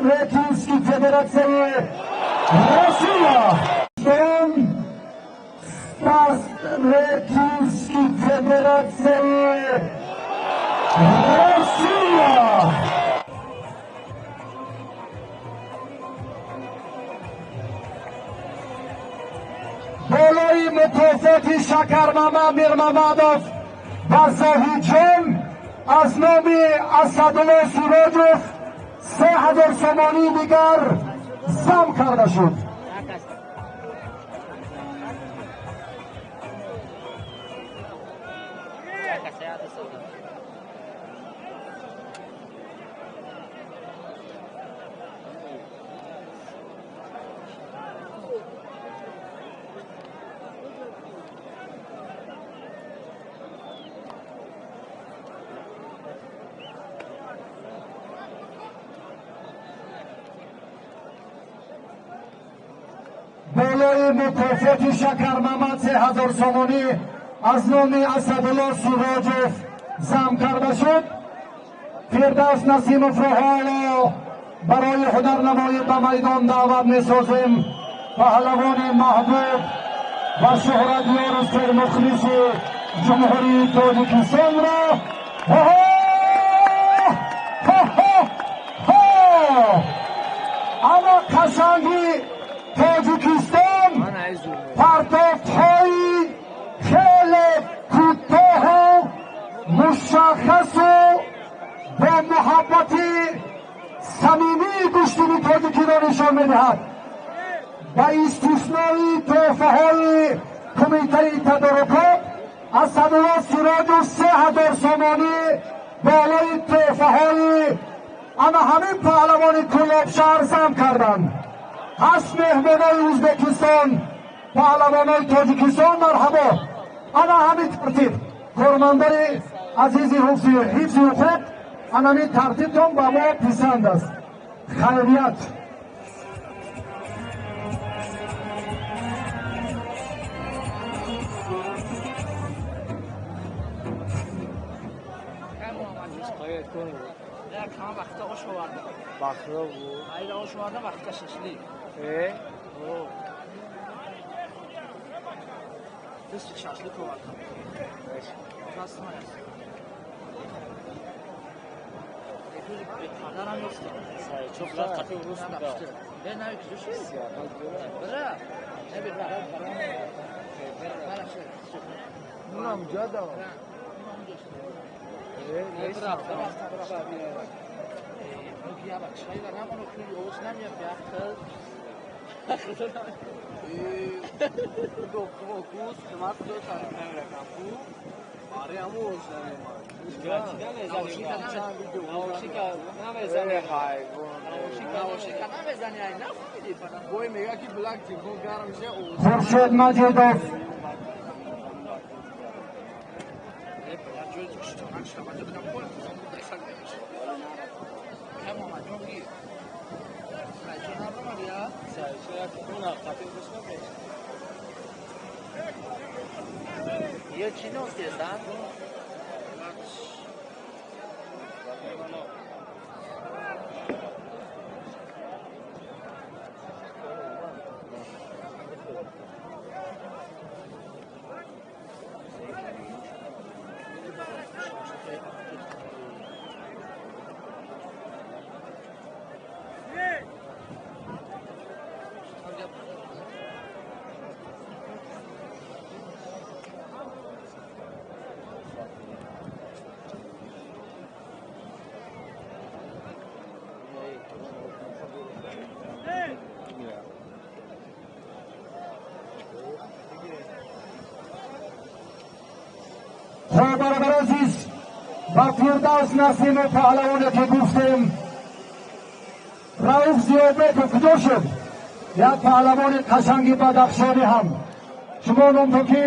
Российской Федерации Россия. Спас Российской Федерации Россия. Болои мукофоти Шакармама Мирмамадов ва Зоҳидҷон аз номи Асадулло Сироҷов 3000 сомонии дигар зам карда шуд. Болои мукофоти Шакармамад 3000 сомонӣ аз номи Асадулло Сироҷов зам карда шуд. Фирдавс Насимовро ҳоло барои ҳунарнамоӣ ба майдон даъват месозем. Паҳлавони маҳбуб ва шӯҳратёру сермухлиси Ҷумҳурии Тоҷикистонро. Ама қашанги Тоҷикистон партофтҳои хеле кӯтоҳу мушаххасу бо муҳаббати самимии гӯштини тоҷикиро нишон медиҳад. Ба истиснои тӯҳфаҳои кумитаи тадорукот, Асадулло Сироҷов 3000 сомонӣ болои тӯҳфаҳои ана ҳамин паҳлавони Кӯлобшаҳр зам карданд. Ҳаст меҳмонои Ӯзбекистон, паҳлавонои Тоҷикистон, марҳабо. Ана ҳамин тартиб, кормандони азизи ҳифзи ҳуқуқ, ана ҳамин тартибтон ба мо писанд аст. Хайрият. Хуршед Маҷидов. Бародар азиз, ба Фирдавс Насимов паҳлавоне ки гуфтем, Рауф Зиёбеков куҷо шуд? Як паҳлавони қашанги бадахшонӣ ҳам. Шумо номто ки?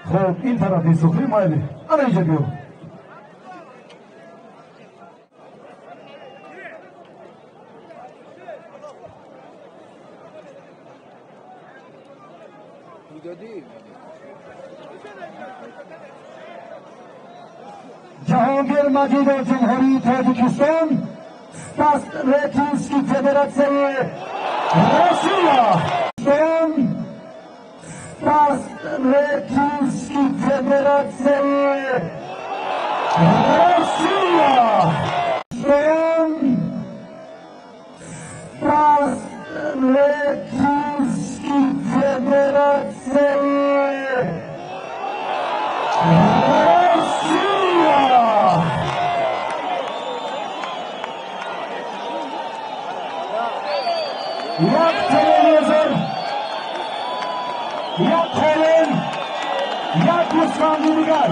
Хуб, ин тарафи сухри майли. Ана инҷа биё. Ҷаҳонгир Маҷидов, Ҷумҳурии Тоҷикистон, Стас Ретинский, Федератсияи Россия. Стас Ретинский, Федератсияи Россия. Стас Ретинский, Федератсияи Россия. Як телевизор, як қолин, як гӯсфанди дигар.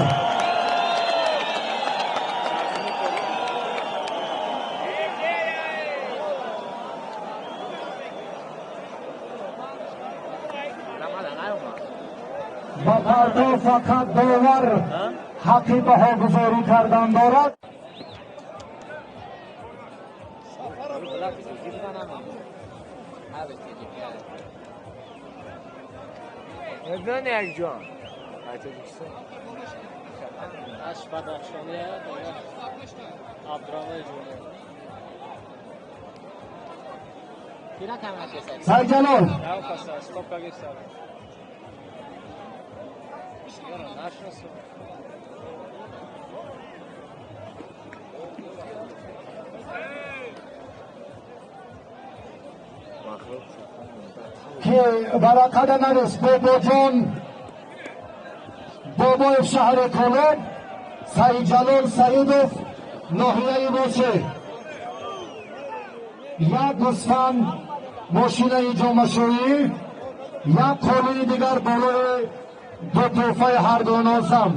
Ба парто фақат довар ҳаққи баҳогузорӣ кардан дорад. Аш Бадахшония, Абдурамои Ҷумҳур. Сайҷалол. Ки варақада навис, Бобоҷон Бобоев, шаҳри Кӯлоб, Саидҷалол Саидов, ноҳияи Восе. Як гӯсфанд, мошинаи ҷомашӯӣ, як қолини дигар болои ду тӯҳфаи ҳарду нозам.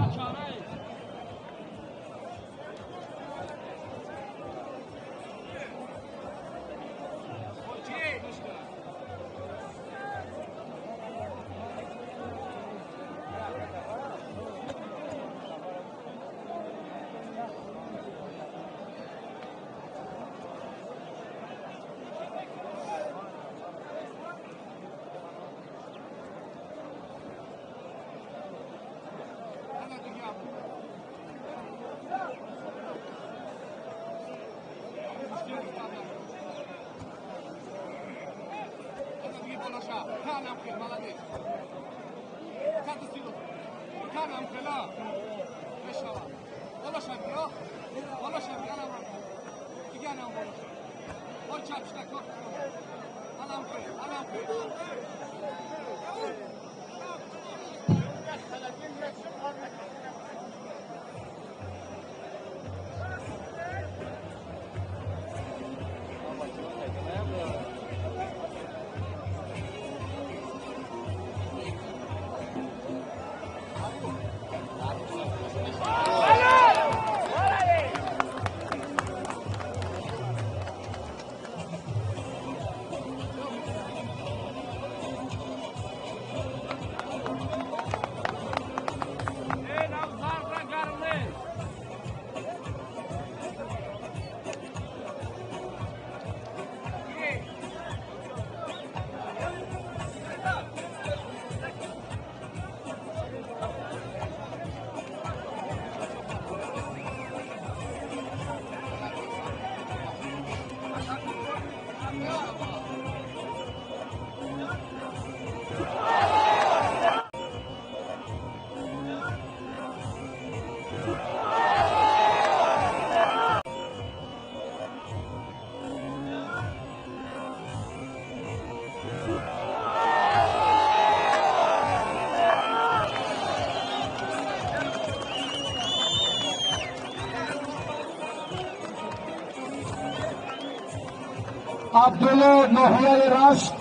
Абдулло, ноҳияи Рашт,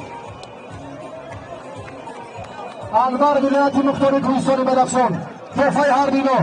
Анвар, вилояти мухтори Кӯҳистони Бадахшон. Тӯҳфаи ҳар дино.